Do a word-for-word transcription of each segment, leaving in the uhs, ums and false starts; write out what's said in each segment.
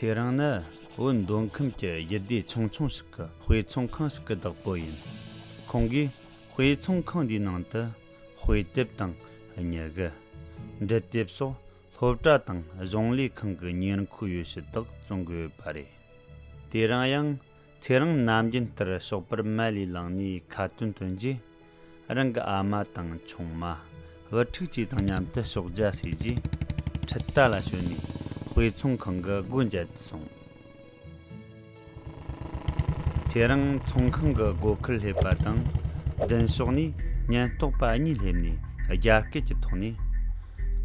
ཚེ་རིང་ནི་བོད་མདོ་ཁམས་ཀྱི་ཡུལ་སྡེ་ཆུང་ཆུང་ཞིག་གི་དཔེ་ཚོང་ཁང་ཞིག་གི་བདག་པོ་ཡིན། ཁོང་གིས་དཔེ་ཚོང་ཁང་འདིའི་ནང་དུ་དཔེ་དེབ་དང་སྨྱུ་གུ། འབྲི་དེབ་སོགས་སློབ་གྲྭ་དང་གཞུང་ལས་ཁང་གི་ཉེར་མཁོའི་ཡོ་བྱད་དག་བཙོང་གི་ཡོད་པ་རེད། དེ་རིང་ཡང་ཚེ་རིང་ནམ་རྒྱུན་ལྟར་ཞོགས་པར་མལ་ལས་ལངས་ནས་ཁ་ཏོན་སྟོན་རྗེས། རང་གི་ཨ་མ་དང་ཆུང་མ། བུ་ཕྲུག་བཅས་དང་མཉམ་དུ་ཞོགས་ཇ་ཟས་རྗེས། ཁྲིད་ལྟ་ལ་བྱོན་ནས་དཔེ་ཚོང་ཁང་གི་སྒོ་འབྱེད་དུ་སོང་། ཚེ་རིང་ཚོང་ཁང་གི་སྒོ་ཁར་སླེབས་པ་དང་། མདུན་ཕྱོགས་ནས་ཉེན་རྟོག་པ་གཉིས་སླེབས་ནས་རྒྱ་སྐད་ཀྱི་ཐོག་ནས།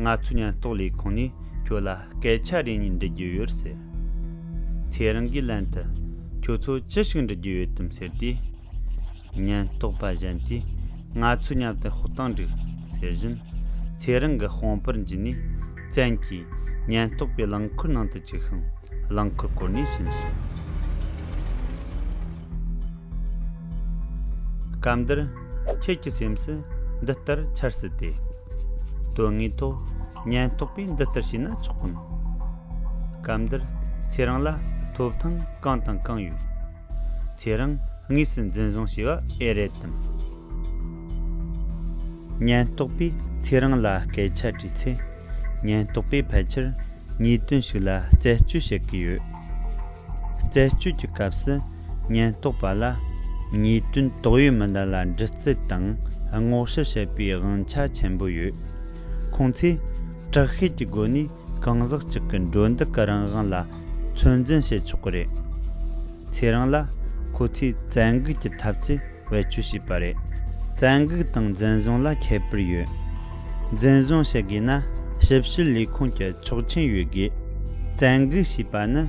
ང་ཚོའི་ཉེན་རྟོག་ལས་ཁུངས་ནས་ཁྱོད་ལ་སྐད་ཆ་རེ་གཉིས་འདྲི་རྒྱུ་ཡོད་ཟེར། ཚེ་རིང་གིས་ལན་དུ། ཁྱོད་ཚོ་ཅི་ཞིག་འདྲི་རྒྱུ་ཡོད་དམ་ཟེར་དུས། ཉེན་རྟོག་པ་གཞན་གྱིས་ང་ཚོའི་མཉམ་དུ་ཤོག་དང་འགྲིག་ཟེར་བཞིན། ཚེ་རིང་གི་དཔུང་པར་འཇུས་ནས་བཙན་གྱིས་ཉེན་རྟོག་པའི་རླངས་འཁོར་ནང་དུ་བཅུག་ཤིང་རླངས་འཁོར་བསྐོར་ནས་ཕྱིན་སོང་། སྐབས་འདིར་ཁྱེད་ཀྱི་སེམས་སུ་འདི་ལྟར་འཆར་སྲིད་དེ། དོན་དངོས་ཐོག་ཉེན་རྟོག་པས་འདི་ལྟར་བྱས་ན་ཆོག་གམ། སྐབས་འདིར་ཚེ་རིང་ལ་ཐོབ་ཐང་གང་དང་གང་ཡོད། ཚེ་རིང་དངོས་སུ་འཛིན་བཟུང་བྱས་པ་ཨེ་རེད་དམ། ཉེན་རྟོག་པས་ཚེ་རིང་ལ་སྐད་ཆ་དྲིས་ཚེ། ཉེན་རྟོག་པས་ཕལ་ཆེར་ཉེས་དོན་ཞིག་ལ་རྩད་གཅོད་བྱེད་ཀྱི་ཡོད། རྩད་གཅོད་ཀྱི་སྐབས་སུ་ཉེན་རྟོག་པ་ལ་ཉེས་དོན་དོགས་ཡོད་མི་སྣ་ལ་འདྲི་རྩད་དང་སྔོག་བཤེར་བྱེད་པའི་དབང་ཆ་ཆེན་པོ་ཡོད། ཁོང་ཚོས་དྲག་ཤེད་ཀྱི་སྒོ་ནས་གང་ཟག་ཅིག་གི་འགྲོ་འདུག་གི་རང་དབང་ལ་ཚོད་འཛིན་བྱེད་ཆོག་གི་རེད། ཚེ་རིང་ལ་ཁོ་ཚོས་བཙན་འགུག་གི་ཐབས་ཇུས་བེད་སྤྱོད་བྱས་པ་རེད། བཙན་འགུག་དང་འཛིན་བཟུང་ལ་ཁྱད་པར་ཡོད། འཛིན་བཟུང་བྱེད་དགོས་ན་ཞིབ་དཔྱོད་ལས་ཁུངས་ཀྱི་ཆོག་མཆན་ཡོད་དགོས། བཙན་འགུག་བྱས་པ་ནི་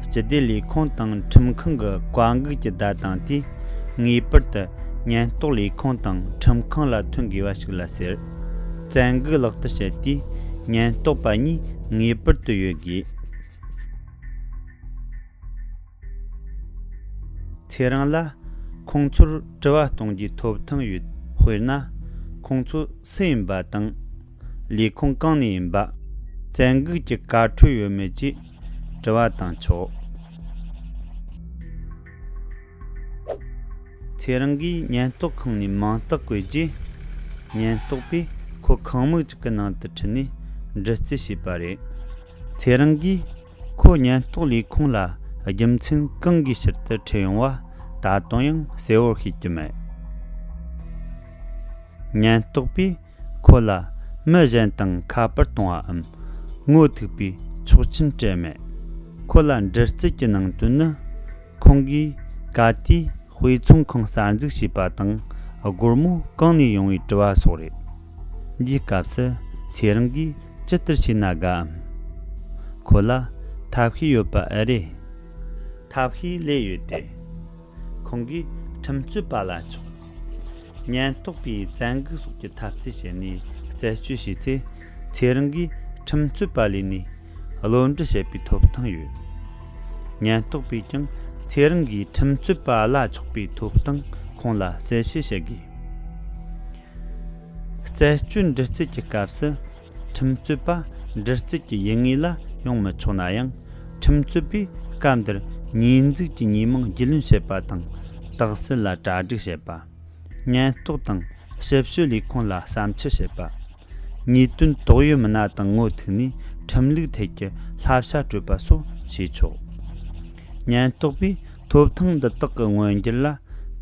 སྤྱི་བདེ་ལས་ཁུངས་དང་ཁྲིམས་ཁང་གི་བཀའ་འགུག་གི་བརྡ་བཏང་དུས། ངེས་པར་དུ་ཉེན་རྟོག་ལས་ཁུངས་དང་ཁྲིམས་ཁང་ལ་ཐོན་དགོས་པ་ཞིག་ལ་ཟེར། བཙན་འགུག་ལག་བསྟར་བྱེད་དུས་ཉེན་རྟོག་པ་གཉིས་ངེས་པར་དུ་ཡོད་དགོས། ཚེ་རིང་ལ་ཁོང་ཚོར་དྲི་བ་གཏོང་རྒྱུའི་ཐོབ་ཐང་ཡོད། དཔེར་ན། ཁོང་ཚོ་སུ་ཡིན་པ་དང་། ལས་ཁུངས་གང་ནས་ཡིན་པ། བཙན་འགུག་གི་བཀའ་འཁྲོལ་ཡོད་མེད་བཅས་དྲི་བ་བཏང་ཆོག། ཚེ་རིང་གིས་ཉེན་རྟོག་ཁང་ནས་མིང་རྟགས་བཀོད་རྗེས། ཉེན་རྟོག་པས་ཁོ་ཁང་མིག་ཅིག་གི་ནང་དུ་ཁྲིད་ནས་འདྲི་རྩད་བྱས་པ་རེད། ཚེ་རིང་གིས་ཁོ་ཉེན་རྟོག་ལས་ཁུངས་ལ་རྒྱུ་མཚན་གང་གིས་ཕྱིར་དུ་ཁྲིད་ཡོང་བ་ད་དུང་ཡང་གསལ་བོར་ཤེས་ཀྱི་མེད། ཉེན་རྟོག་པས་ཁོ་ལ་མི་གཞན་དང་ཁ་པར་གཏོང་བའམ་ངོ་ཐུག་པའི་ཆོག་མཆན་སྤྲད་མེད། ཁོ་ལ་འདྲི་རྩད་ཀྱི་ནང་དོན་ནི། ཁོང་གིས་ག་དུས་དཔེ་ཚོང་ཁང་གསར་འཛུགས་བྱས་པ་དང་སྒོར་མོ་གང་ནས་ཡོང་བའི་དྲི་བ་སོགས་རེད། འདིའི་སྐབས་སུ་ཚེ་རིང་གིས་ཇི་ལྟར་བྱས་ན་དགའ་འམ། ཁོ་ལ་ཐབས་ཤེས་ཡོད་པ་ཨེ་རེད། ཐབས་ཤེས་ལོས་ཡོད་དེ། ཁོང་གིས་ཁྲིམས་རྩོད་པ་ལ་ཕྱོགས། ཉེན་རྟོག་པས་བཙན་འགུག་སོགས་ཀྱི་འཐབ་རྩོད་བྱས་ནས་རྩད་གཅོད་བྱས་ཚེ། ཚེ་རིང་གིས་ཁྲིམས་རྩོད་པ་ལས་ནས་བློ་འདྲི་བྱེད་པའི་ཐོབ་ཐང་ཡོད། ཉེན་རྟོག་པས་ཀྱང་ཚེ་རིང་གིས་ཁྲིམས་རྩོད་པ་གླ་ཆོག་པའི་ཐོབ་ཐང་ཁོང་ལ་གསལ་བཤད་བྱེད་དགོས། རྩད་གཅོད་འདྲི་རྩད་ཀྱི་སྐབས་སུ། ཁྲིམས་རྩོད་པ་འདྲི་རྩད་ཀྱི་ཡུལ་དངོས་ལ་ཡོང་མི་ཆོག་ན་ཡང་། ཁྲིམས་རྩོད་པས་སྐབས་འདིར་ཉེས་འཛུགས་ཀྱི་ཉེས་མིང་རྒྱུས་ལོན་བྱེད་པ་དང་། རྟགས་གསལ་ལ་གྲ་སྒྲིག་བྱེད་པ། ཉེན་རྟོག་དང་ཞིབ་དཔྱོད་ལས་ཁུངས་ལ་བསམ་འཆར་བྱེད་པ། ཉེས་དོན་དོགས་ཡོད་མི་སྣ་དང་ངོ་ཐུག་ནས་ཁྲིམས་ལུགས་ཐད་ཀྱི་བསླབ་བྱ་སྤྲོད་པ་སོགས་བྱས་ཆོག། ཉེན་རྟོག་པས་ཐོབ་ཐང་འདི་དག་གི་མངོན་འགྱུར་ལ་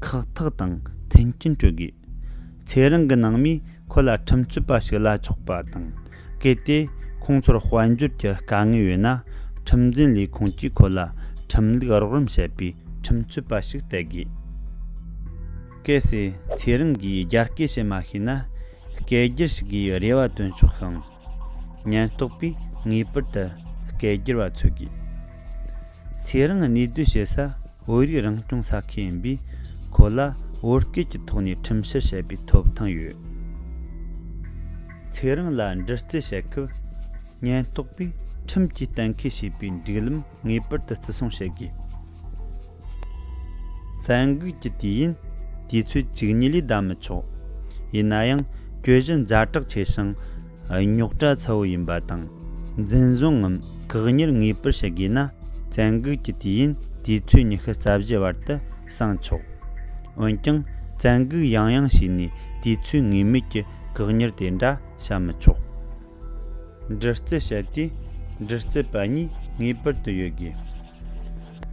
ཁག་ཐེག་དང་མཐུན་རྐྱེན་སྤྲོད་དགོས། ཚེ་རིང་གི་ནང་མིས་ཁོ་ལ་ཁྲིམས་རྩོད་པ་ཞིག་གླ་ཆོག་པ་དང་། གལ་ཏེ་ཁོང་ཚོར་དཔལ་འབྱོར་གྱི་དཀའ་ངལ་ཡོད་ན། ཁྲིམས་འཛིན་ལས་ཁུངས་ཀྱིས་ཁོ་ལ་ཁྲིམས་ལུགས་རོགས་རམ་བྱེད་པའི་ཁྲིམས་རྩོད་པ་ཞིག་སྟེར་དགོས། གལ་སྲིད་ཚེ་རིང་གིས་རྒྱ་སྐད་བཤད་མ་ཤེས་ན། སྐད་སྒྱུར་ཞིག་གིས་རེ་བ་བཏོན་ཆོག་ཤིང་། ཉེན་རྟོག་པས་ངེས་པར་དུ་སྐད་སྒྱུར་བ་འཚོལ་དགོས། ཚེ་རིང་གནས་སྡོད་བྱེད་ས་བོད་རིགས་རང་སྐྱོང་ས་ཁུལ་ཡིན་པས། ཁོ་ལ་བོད་སྐད་ཀྱི་ཐོག་ནས་ཁྲིམས་བཤེར་བྱེད་པའི་ཐོབ་ཐང་ཡོད། ཚེ་རིང་ལ་འདྲི་རྩད་བྱེད་སྐབས། ཉེན་རྟོག་པས་ཁྲིམས་ཀྱིས་གཏན་འཁེལ་བྱས་པའི་སྒྲིག་ལམ་ངེས་པར་དུ་བརྩི་སྲུང་བྱེད་དགོས། བཙན་འགུག་གི་དུས་ཡུན་དུས་ཚོད་བཅུ་གཉིས་ལས་བསྡད་མི་ཆོག། ཡིན་ན་ཡང་གྱོད་གཞི་ཛ་དྲག་ཆེ་ཞིང་རྙོག་དྲ་ཚ་བོ་ཡིན་པ་དང་། འཛིན་བཟུང་ངམ་བཀག་ཉར་ངེས་པར་བྱེད་དགོས་ན། བཙན་སྒུག་གི་དུས་ཡུན་དུས་ཚོད་ཉི་ཤུ་རྩ་བཞི་བར་དུ་བསྲིང་ཆོག་འོན་ཀྱང་བཙན་སྒུག་ཡང་ཡང་བྱས་ནས་དུས་ཚོད་ངེས་མེད་ཀྱི་བཀག་ཉར་དེ་འདྲ་བྱ་མི་ཆོག་འདྲི་རྩད་བྱེད་དུས་འདྲི་རྩད་པ་གཉིས་ངེས་པར་དུ་ཡོད་དགོས།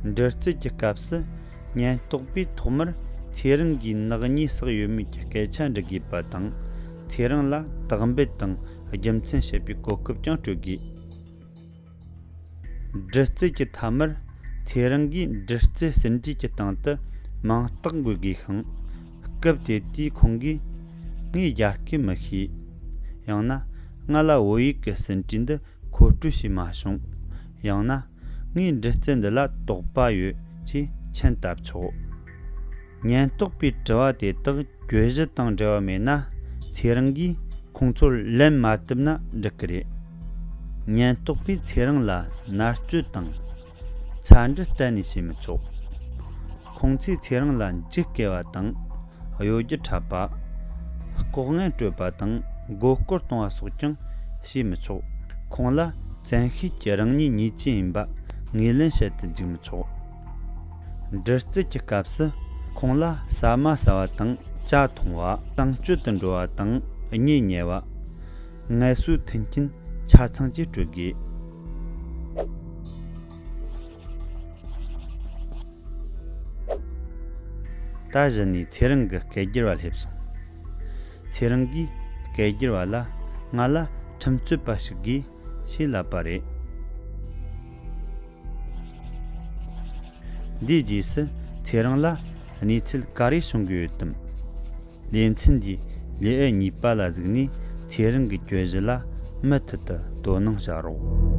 འདྲི་རྩད་ཀྱི་སྐབས་སུ་ཉེན་རྟོག་པས་ཐོག་མར་ཚེ་རིང་གིས་ནག་ཉེས་བསགས་ཡོད་མེད་ཀྱི་སྐད་ཆ་འདྲི་དགོས་པ་དང་། ཚེ་རིང་ལ་དག་འབུལ་དང་རྒྱུ་མཚན་བཤད་པའི་གོ་སྐབས་ཀྱང་སྤྲོད་དགོས། འདྲི་རྩད་ཀྱི་མཐའ་མར་ཚེ་རིང་གིས་འདྲི་རྩད་ཟིན་བྲིས་ཀྱི་སྟེང་དུ་མིང་རྟགས་འགོད་དགོས་ཤིང་། སྐབས་དེ་དུས་ཁོང་གིས་ངས་རྒྱ་སྐད་མི་ཤེས། ཡང་ན་ང་ལ་བོད་ཡིག་གི་ཟིན་བྲིས་འདི་མཁོ་སྤྲོད་བྱས་མ་བྱུང་། ཡང་ན་ངའི་འདྲི་རྩད་འདི་ལ་དོགས་པ་ཡོད་ཅེས་མཆན་བཏབ་ཆོག་ཉེན་རྟོག་པའི་དྲི་བ་དེ་དག་གྱོད་གཞི་དང་འབྲེལ་བ་མེད་ན། ཚེ་རིང་གིས་ཁོང་ཚོར་ལན་མ་བཏབ་ན་འགྲིག་གི་རེད། ཉེན་རྟོག་པས་ཚེ་རིང་ལ་མནར་གཅོད་དང་། ཚ་འདྲི་གཏན་ནས་བྱེད་མི་ཆོག་ཁོང་ཚོས་ཚེ་རིང་ལ་འཇིགས་སྐུལ་བ་དང་། གཡོ་སྒྱུ་འཁྲབ་པ། ལྐོག་རྔན་སྤྲོད་པ་དང་མགོ་སྐོར་གཏོང་བ་སོགས་ཀྱང་བྱེད་མི་ཆོག་ཁོང་ལ་བཙན་ཤེད་ཀྱིས་རང་ཉིད་ཉེས་ཅན་ཡིན་པ་ངོས་ལེན་བྱེད་དུ་འཇུག་མི་ཆོག་འདྲི་རྩད་ཀྱི་སྐབས་སུ་ཁོང་ལ་ཟ་མ་ཟ་བ་དང་ཇ་འཐུང་བ། གཏམ་སྤྱོད་དུ་འགྲོ་བ་དང་གཉིད་ཉལ་བ། ངལ་གསོའི་མཐུན་རྐྱེན་ཆ་ཚང་བཅས་སྤྲོད་དགོས། ད་གཞི་ནས་ཚེ་རིང་གི་སྐད་སྒྱུར་བ་སླེབས་སོང་། ཚེ་རིང་གིས་སྐད་སྒྱུར་བ་ལ་ང་ལ་ཁྲིམས་རྩོད་པ་ཞིག་དགོས་ཞེས་ལབ་པ་རེད། འདིའི་རྗེས་སུ་ཚེ་རིང་ལ་གནས་ཚུལ་ག་རེ་བྱུང་གི་ཡོད་དམ། ལེ་ཚན་འདིའི་ལེའུ་གཉིས་པ་ལ་གཟིགས་ནས་ཚེ་རིང་གི་གྱོད་གཞི་ལ་མུ་མཐུད་དུ་དོ་སྣང་བྱ་རོགས།